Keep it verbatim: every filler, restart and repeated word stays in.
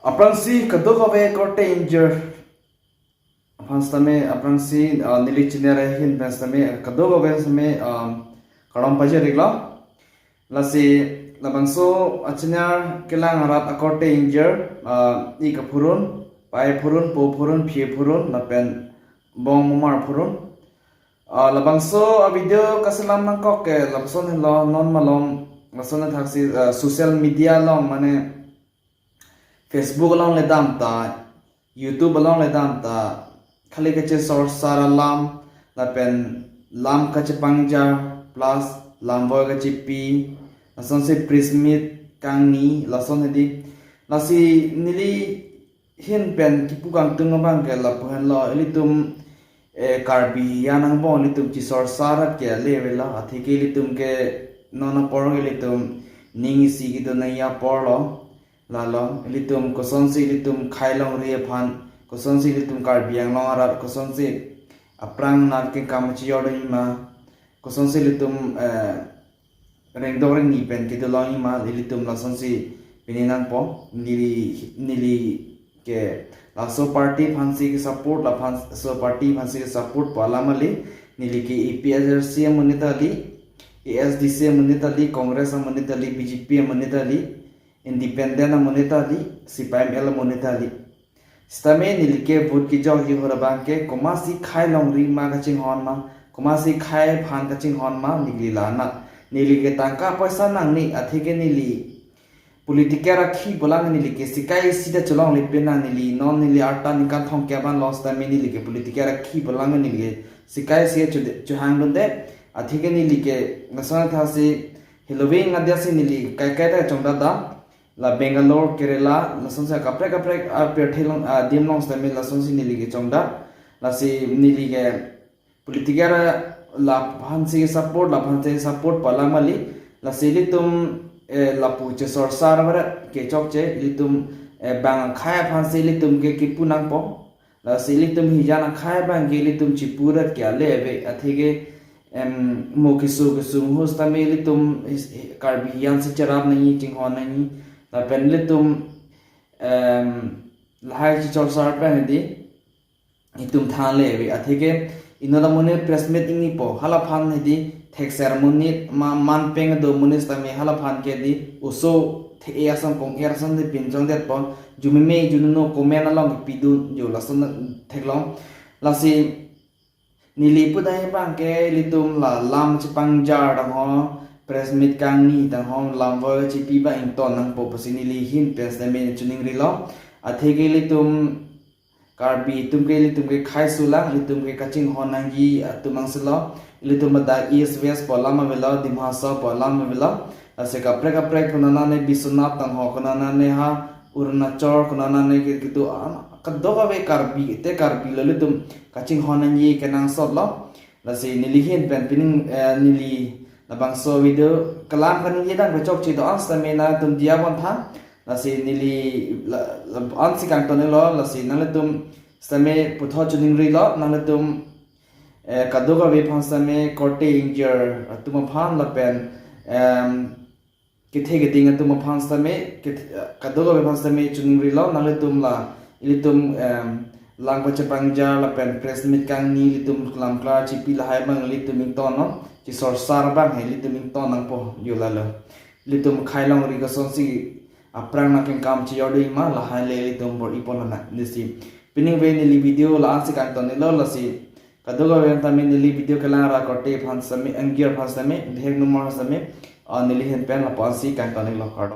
Aphrangsi kadokave korte ingjir aphan sitame, aphrangsi, ah, neli channel ahin pen sitame kadokave sitame, ah, kardom pajir-iklo. Lasi labangso achannel kelang arat akorte ingjir, ah, ik aphurun, pai aphurun, po aphurun, phi aphurun, lapen bong momar aphurun. Ah, labangso avideo kaselam nangkok ke lapuson henlo, non malom lason athaksi, ah, social media along, mane Facebook along le dam ta, YouTube along le dam ta, khali kachesorsar alam, lapen lam kachepangjar, plus lamvoi kachepi, lasonsi press meet kangni, lason hedi. Lasi neli hin pen kipu kangtung abang ke lapu henlo, ilitum, eh, Karbi hijan angbong ilitum chesorsar ke ale avelo, atheke ilitum ke non apor ke ilitum ning isi kedo nangji apor lo. Lalo ilitum kosonsi ilitum khei longri aphan, kosonsi ilitum Karbi Anglong arat, kosonsi aphrang nat ke kam chejordunji ma, kosonsi ilitum, eh, rengdok rengni pen kedo longji ma, ilitum lasonsi pini nangpo. Neli, neli ke laso party aphansi ke support, laphan so party aphansi ke support pu alam kali. Neli ke A P H L C amonit kali, A S D C amonit kali, Congress amonit kali, B J P amonit kali, independent amonit kali, C P I M L amonit kali. Sitame neli ke vote kejokji ahut abang ke komatsi khei longri ma kachinghon ma, komatsi khei aphan kachinghon ma, neli la nat. Neli ke tangka poisa nangne, atheke neli political akhei pu alam neli ke sikai isi ta cholongle pin nang, neli non neli arta ningkan thomkep an lo sitame neli ke political akhei pu alam neli ke sikai isi chu-, chohangdunde, atheke neli ke lason athaksi heloving adia si neli kaikai ta chongdat dam. La Bangalore, Kerala, lasonsi kaprek kaprek apirthe along, ah, adim along sitame lasonsi neli ke chongdat. Lasi neli ke political laphansi support, laphansi support pu alam kali. Lasi ilitum, eh, lapu chesorsar arat ke chokche, ilitum, eh, bang akhei aphansi ilitum ke kipu nangpo. Lasi ilitum hijan akhei abang ke ilitum chipu rat ke ale ave, atheke, em, mo keso kesung ahut sitame ilitum his-, Karbi hijan si cherap nangji, chinghon nangji. Lapen ilitum, em, lahai chesorsar pen hedi itum than le ave, atheke inut amonit press meet ingnipo, halaphan hedi thekser amonit ma, manpeng kedo amonit sitame halaphan ke di oso the-e asong kong-er asong de pinchongdetpo, jumeme jununo comment along pidun jo lason theklong. Lasi neli pudai abang ke ilitum la lam chepangjar tangho, press meet kangni tangho, lamvoi kachepi abang ington nangpo pusi neli hin pen sitame chiningrilo. Atheke ilitum Karbi atum ke, ilitum ke khei sulang, ilitum ke kachinghon nangji atum angselo. Ilitum ladak East West pu alam avelo, Dima Hasao pu alam avelo. Lasi kaprek kaprek konatne Biswanath tangho, konatne ha Arunachal, konatne ke kedo, ah, kadokave Karbi, te Karbi lo, ilitum kachinghon nangji kenangsot lo. Lasi neli hin pen pining, eh, neli labangso video kelang kaningje dang kechokche do-an sitame nangtum diya bon tha. Lasi neli la, la, ansi kangton-iklo, lasi nanglitum sitame puthot chiningrilo, nanglitum, eh, kadokave aphan sitame korte ingjir atum aphan lapen, em, kethe keding atum aphan sitame, kethe, kadokave aphan sitame chiningrilo, nanglitum la ilitum, em, lang pachepangjar lapen press meet kangni, ilitum lamklar chepi lahai abang ilitum ington non, chesorsar abang he ilitum ington nangpo, jo lalo. Ilitum khei longri kosonsi aphrang nat ke kam chejordunji ma, lahai le ilitum bor-ipo lana. Lasi pining ave neli video la-ansi kangton-iklo, lasi kadokave sitame neli video kelang arat korte aphan sitame, ingjir aphan sitame, bihek numar sitame, ah, neli hin pen lapu-ansi kangton-iklo, kardom.